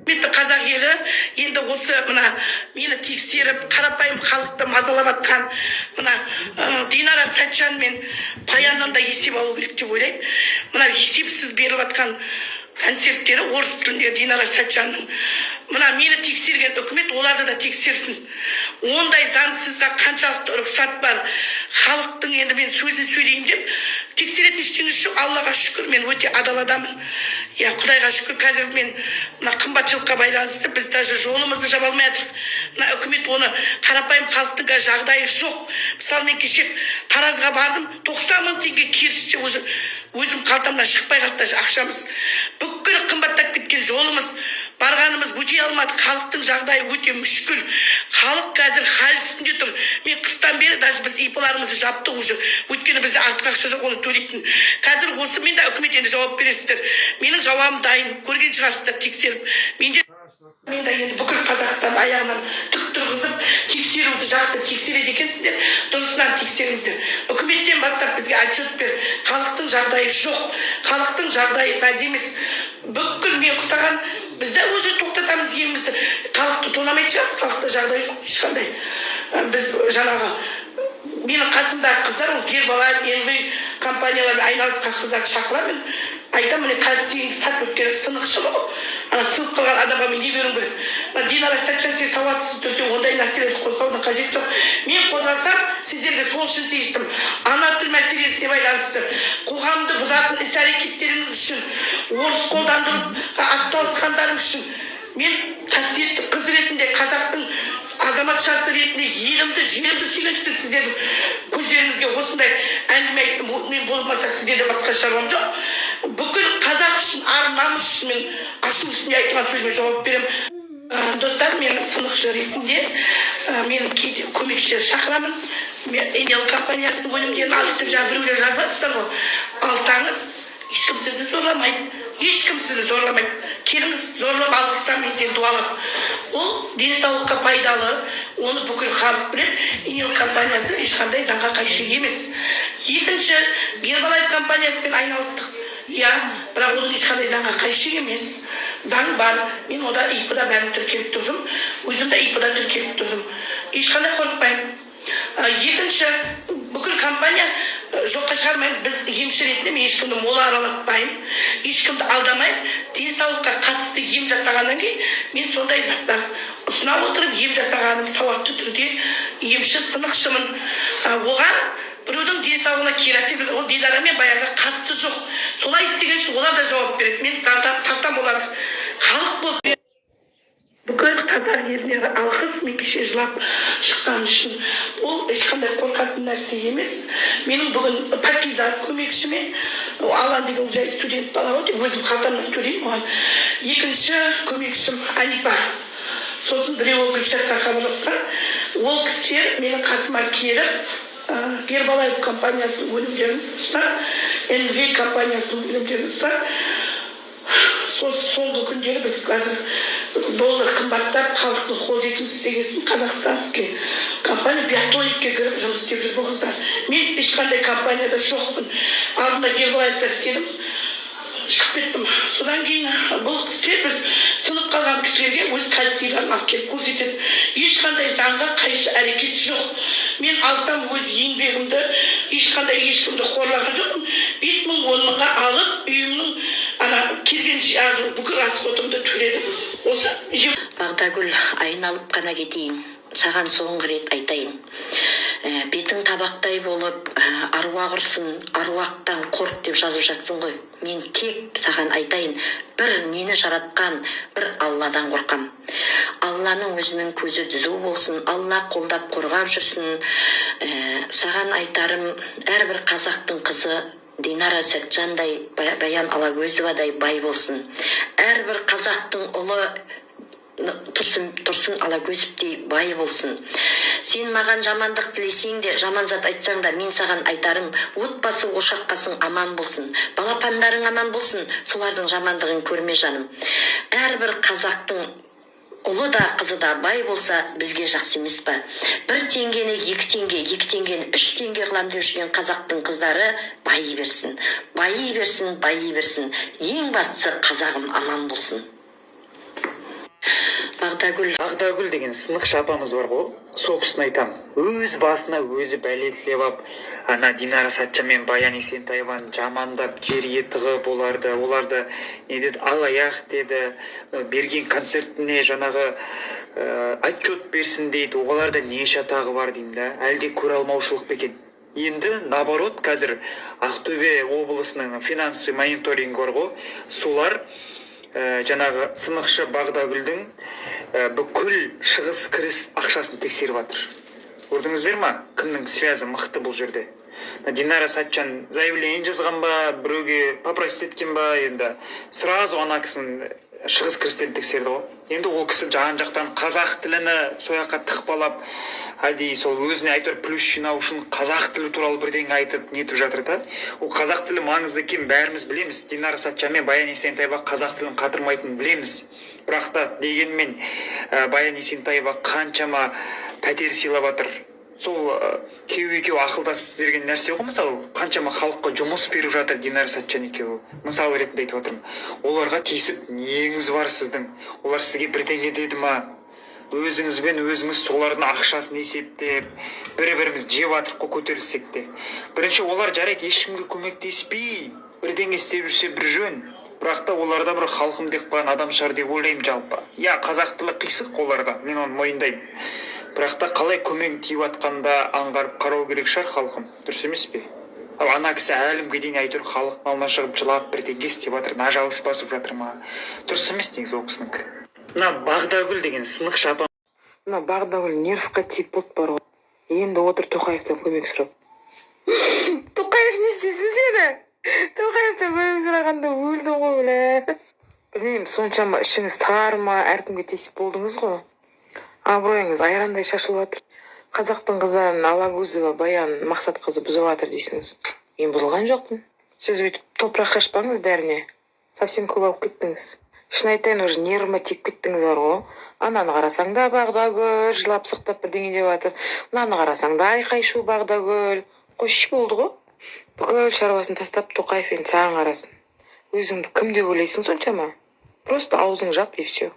Құрметті қазақ елі, енді осы мына мені тексеріп, қарапайым халықты мазалап жатқан мына Динара Сәтжан мен Баяннан да есеп алу керек деп ойлаймын. Мына есепсіз беріліп жатқан концерттері орыс тілінде Динара Сәтжанның. Мына мені тексерген үкімет оларды да тексерсін. Ондай заңсызға қаншалықты рұқсат бар? Халықтың енді мен сөзін сөйлеймін деп тексеретін ештеңесі жоқ. Аллаға шүкір, мен өте адал адаммын. Иә, Құдайға шүкір, қазір мен мына қымбатшылыққа байланысты біз даже жолымызды жаба алмай жатырмық. Мына үкімет оны, қарапайым халықтың қазір жағдайы жоқ. Мысалы, мен кеше Таразға бардым, 90 000 теңге керісінше, уже өзім қалтамнан шықпай қалды даже ақшамыз. Бүкіл қымбаттап кеткен, жолымыз барғанымыз өте алмадық. Халықтың жағдайы өте мүшкіл, халық қазір хал үстінде тұр. Мен қыстан бері даже біз ИП-ларымызды жаптық уже, өйткені бізде артық ақша жоқ оны төлейтін. Қазір осы мен де, үкімет, енді жауап бересіздер. Менің жауабым дайын, көрген шығарсыздар тексеріп. Менде енді бүкіл Қазақстан аяғынан тік тұрғызып, тексеруді жақсы тексереді екенсіңдер, дұрысынан тексеріңіздер. Үкіметтен бастап бізге отчет бер. Халықтың жағдайы жоқ, халықтың жағдайы мәз емес. Бүкіл мен құсаған біз де уже тоқтатамыз елімізді, халықты тонамайтын шығармыз. Халықта жағдай жоқ ешқандай. Біз жаңағы менің қасымдағы қыздар, ол Гербалайф, НВ компаниялармен айналысқан қыздарды шақырамын. Мен айтамын: міне, кальцийіңді сатып өткен сынықшымын ғой, ана сынып қалған адамға мен не беруім керек? Мына Динара Сәтжан, сен сауатсыз түрде ондай нәрселерді қозғаудың қажеті жоқ. Мен қозғасам, сіздерге сол үшін тиістім. Ана тіл мәселесіне байланысты қоғамды бұзатын іс әрекеттеріңіз үшін, орыс қолдандырып атсалысқандарыңыз үшін, мен қасиетті қыз ретінде, қазақтың азаматшасы ретінде, елімді, жерімді сүйгендіктен сіздердің көздеріңізге осындай әңгіме айттым. Мен болмаса сіздерде басқа шаруам жоқ. Бүкіл қазақ үшін, ар намыс үшін мен ашу үстінде айтылған сөзіме жауап беремін. Достар, мен сынықшы ретінде мен кейде көмекшілер шақырамын. Мен Энел компаниясының өнімдерін алдық деп жаңа біреулер жазып жатсыздар ғой. Алсаңыз, ешкім сізді зорламайды, ешкім сізді зорламайды. Келіңіз, зорлап алғызсам, мен сені дуалап. Ол денсаулыққа пайдалы, оны бүкіл халық біледі. Энел компаниясы ешқандай заңға қайшы емес. Екінші, Гербалайф компаниясымен айналыстық, иә, бірақ оның ешқандай заңға қайшы емес, заң бар. Мен ода ИП-да бәрін тіркеліп тұрдым, өзім де ИП-да тіркеліп тұрдым, ешқандай қорықпаймын. Екінші, бүкіл компания жоққа шығармаймыз. Біз емші ретінде мен ешкімді мола аралатпаймын, ешкімді алдамаймын. Денсаулыққа қатысты ем жасағаннан кейін мен сондай заттар ұсына отырып ем жасағаным, сауатты түрде емші сынықшымын. Оған біреудің денсаулығына кері әсер берген, ол Динара мен Баянға қатысы жоқ. Солай істеген үшін олар да жауап береді. Мен заңға тартамын оларды. Халық болып, бүкіл қазақ еліне алғыс, мен кеше жылап шыққан үшін. Ол ешқандай қорқатын нәрсе емес. Менің бүгін Пакизат көмекшіме, Алан деген, ол жай студент бала ғой деп өзім қалтамнан төлеймін оған. Екінші көмекшім Анипа, сосын біреуі Гүлшатқа хабарласқан. Ол кісілер менің қасыма келіп, Гербалайф компаниясының өнімдерін ұсынады, НВ компаниясының өнімдерін ұсынады. Сол соңғы күндері біз қазір доллар қымбаттап, халықтың қолжетімсіз дегесін, казахстанский компания Биотоникке кіріп жұмыс істеп жүр бұл қыздар. Мен ешқандай компанияда жоқпын. Алдында Гербалайфта істедім, шығып кеттім. Содан кейін бұл кісілер біз сынып қалған кісілерге өз кальцийларын алып келіп көрсетеді. Ешқандай заңға қайшы әрекет жоқ. Мен алсам өз еңбегімді, ешқандай ешкімді қорлаған жоқпын. 5000, 10 000-ға алып, үйімнің ана келген жағы, бүкіл расходымды төледім осы. Бағдагүл, айналып қана кетейін, саған соңғы рет айтайын. Бетің табақтай болып, аруақ ұрсын, аруақтан қорқ деп жазып жатсың ғой. Мен тек саған айтайын, бір нені жаратқан бір Алладан қорқам. Алланың өзінің көзі түзу болсын, Алла қолдап қорғап жүрсін. Саған айтарым, әрбір қазақтың қызы Динара Сәтжандай, Баян Алагөзовадай бай болсын, әрбір қазақтың ұлы Тұрсын Алагөзовтей бай болсын. Сен маған жамандық тілесең де, жаман зат айтсаң да, мен саған айтарым: отбасы, ошақ қасың аман болсын, балапандарың аман болсын, солардың жамандығын көрме, жаным. Әрбір қазақтың ұлы да, қызы да бай болса, бізге жақсы емес па? 1 теңгені 2 теңге, 2 теңгені 3 теңге қылам деп жүрген қазақтың қыздары байи берсін, байи берсін, байи берсін. Ең бастысы, қазағым аман болсын. Бағдагүл. Бағдагүл деген сынықшы апамыз бар ғой, сол кісіні айтамын. Өз басына өзі бәле тілеп алып, ана Динара Сәтжан мен Баян Есентаеваны жамандап, жерге тығып, оларды не деді, алаяқ деді. Берген концертіне жаңағы отчет берсін дейді. Оларда не шатағы бар деймін да, әлде көре алмаушылық па екен? Енді наоборот, қазір Ақтөбе облысының финансовый мониторингі бар ғой, солар жаңағы сынықшы Бағдагүлдің бүкіл шығыс кіріс ақшасын тексеріп жатыр. Көрдіңіздер ма, кімнің связі мықты бұл жерде? Мына Динара Сәтжан заявление жазған ба, біреуге попросить еткен ба, енді сразу ана кісінің шығыс кірістерін тексерді ғой. Енді ол кісі жан жақтан қазақ тіліні сол жаққа тықпалап, әдейі сол өзіне әйтеуір плюс жинау үшін қазақ тілі туралы бірдеңе айтып нетіп жатыр да. Ол қазақ тілі маңызды екенін бәріміз білеміз. Динара Сәтжан мен Баян Есентаева қазақ тілін қатырмайтынын білеміз. Бірақ та дегенмен Баян Есентаева қаншама пәтер сыйлап жатыр. Сол күйеу екеуі ақылдасып істеген нәрсе ғой. Мысалы, қаншама халыққа жұмыс беріп жатыр Динара Сәтжан екеуі, мысал ретінде айтып жатырмын. Оларға тиісіп неңіз бар сіздің? Олар сізге бірдеңе деді ма? Өзіңізбен өзіңіз солардың ақшасын есептеп, бір біріміз жеп жатырық қой. Көтерілсек те, бірінші олар, жарайды, ешкімге көмектеспей бірдеңе істеп жүрсе, бір жөн. Бірақ та оларда бір халқым деп қойған адам шығар деп ойлаймын жалпы. Иә, қазақ тілі қисық оларда, мен оны мойындаймын. Бірақ та қалай көмегі тиіп жатқанын аңғарып қарау керек шығар, халқым, дұрыс емес пе? Ал ана кісі әлі күнге дейін әйтеуір халықтың алдына шығып, жылап, бірдеңе істеп жатыр, нажалыс басып жатыр ма? Дұрыс емес негізі ол кісінікі. Мына Бағдагүл деген сынықшы апа. Мына Бағдагүл нервқа тиіп болды бар ғой. Енді отыр Тоқаевтан көмек сұрап. Тоқаев не істесін сені? Тоқаевтан көмек сұрағанда өлдің ғой, бля. Білмеймін, соншама ішіңіз тар ма, әркімге тиісіп болдыңыз ғой. Абыройыңыз айрандай шашылып жатыр. Қазақтың қыздарын Алагөзова Баян Мақсатқызы бұзып жатыр дейсіңіз. Мен бұзылған жоқпын. Сіз өйтіп топырақ шашпаңыз бәріне, совсем көп алып кеттіңіз. Шын айтайын, уже нервыма тиіп кеттіңіз бар ғой. Ананы қарасаң да, Бағдагүл жылап сықтап бірдеңе деп жатыр, мынаны қарасаң да, айқай шу Бағдагүл. Қойшы, болды ғой. Бүкіл шаруасын тастап, Тоқаев енді саған қарасын. Өзіңді кім деп ойлайсың соншама? Просто аузың жап, и все.